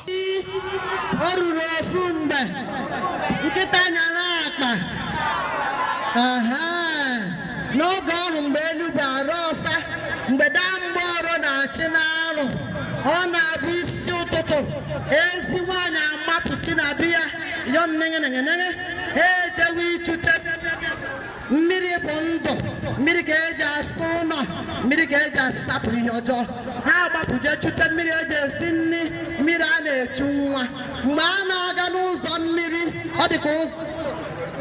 O ruru ofu mgbe nkịta nyara akpa. Aha, n'oge ahụ mgbe elu bụ arụ ọsa, mgbe daa mgbaọrụ na-achị n'arụ, ọ na-abụ isi ụtụtụ, ezi nwaanyị amapụsị na biya yọm nengenengenenge ejewe ichute mmiri. Bụ ndụ, mmiri ka eji asa ụlọ, mmiri ka eji asapụ ihe ọjọọ. Ha agbapụje chute mmiri eji esi nri, mmiri a na-echu nwa. Mgbe a na-aga n'ụzọ mmiri, ọ dị ka ụzọ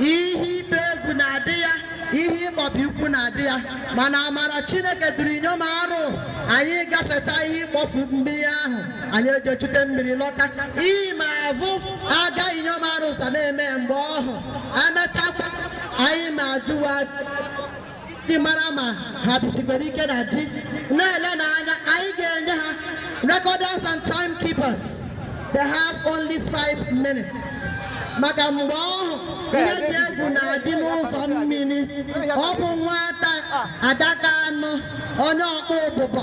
ihe ibe egwu na-adị ya, ihe ịkpọbi ukwu na-adị ya, mana amara Chineke duru inyom arụ anyị gafecha ihe ịkpọfu mmiri ahụ, anyị eje chute mmiri lọta. Ime avụ aga inyom arụ sa na-eme mgbe ọhụ emechakwa, anyị ma ajụwa iji mara ma ha bisikwara ike na di na-ele n'anya. Anyị ga-enye ha recorders and timekeepers. They have only 5 minutes, maka mgbe ọhụ ihe dị egwu na-adị n'ụzọ mmiri. Ọ bụ nwata adaka anọ, onye ọkpọ ụbụbọ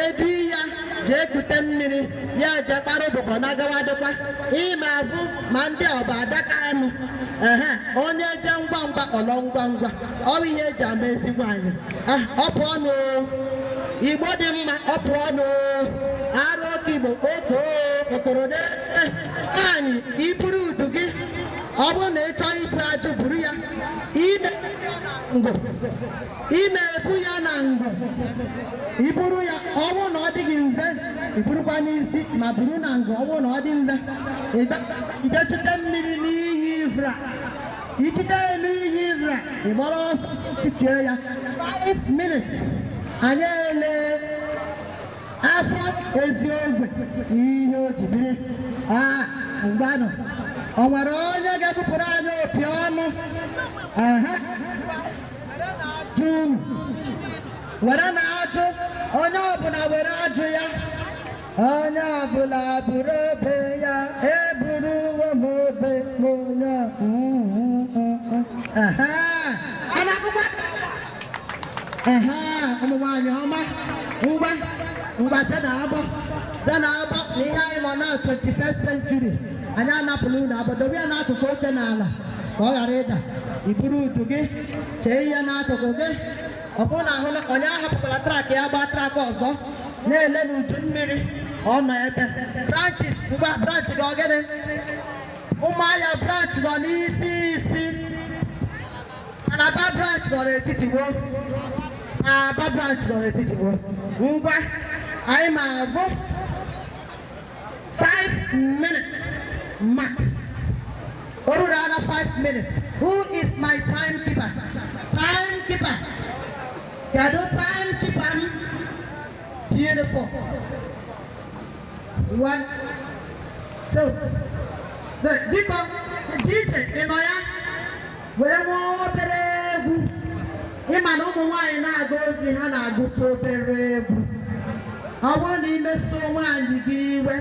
edu ya jee kute mmiri, ya eje kpara ụbụbọ na gawa dịkwa ime avụ ma ndị ọba adaka anụ ehe. Onye je ngwa ngwa, ọlọ ngwa ngwa. Ọ bụ ihe eji ama ezigbo anyị. Ọ pụọ nụ, Igbo dị mma, ọ pụọ nụ arụ oke Igbo oko okorode anyị. Iburu udu gị, ọ bụrụ na ị chọọ ibu ajụ, buru ya ime ngụ, ime ebu ya na ngụ, iburu ya. Ọ bụrụ na ọ dịghị mfe, iburukwa n'isi, ma buru na ngụ. Ọ bụrụ na ọ dị mfe, ijechute mmiri n'iyi Ivra, ichite ya n'iyi Ivra, ị gbara ọsọ tichie ya. 5 minutes, anyị ele afọ eziogwe ihe o ji biri. A mgbanụ, o nwere onye ga-ebupụrụ anyị opi ọnụ? Ehe, jụ unu were na ajụ, onye ọbụla were ajụ ya, onye ọbụla buru obe ya. Eburuwo m obe m. Onye ehe a na-akụkwa ehe. Ụmụ nwaanyị ọma, ngwa ngwa, se na abọ, se na abọ na ihe anyị nọ na 21st century. Anyị anapụla unu abọ, dobe ya n'akụkụ oche n'ala ka ọ ghara ịda. Iburu udu gị, chee ihe n'akụkụ gị. Ọ bụrụ na ahụ onye ahapụkwala track ya, gbaa track ọzọ na-ele n'udu mmiri ọ nọ ebe branches. Ngwa, branch gị, ọ gịnị? Ụmụahịa branch nọ n'isi isi, mana Aba branch nọ n'etiti gboo. Aba branch nọ n'etiti gboo. Ngwa, anyị ma avụ 5 minutes max. O ruru ana 5 minutes. Who is my timekeeper? Timekeeper, kedu timekeeper m? Beautiful. One, so three. Biko, DJ, ị nọ ya were nwa obere egwu. Ịma na ụmụ nwaanyị na-aga ozi, ha na-agụta obere egwu. Ọ bụrụ na imeso nwaanyị gị iwe,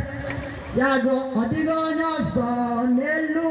ya gụọ, ọ dịghị onye ọzọ n'elu.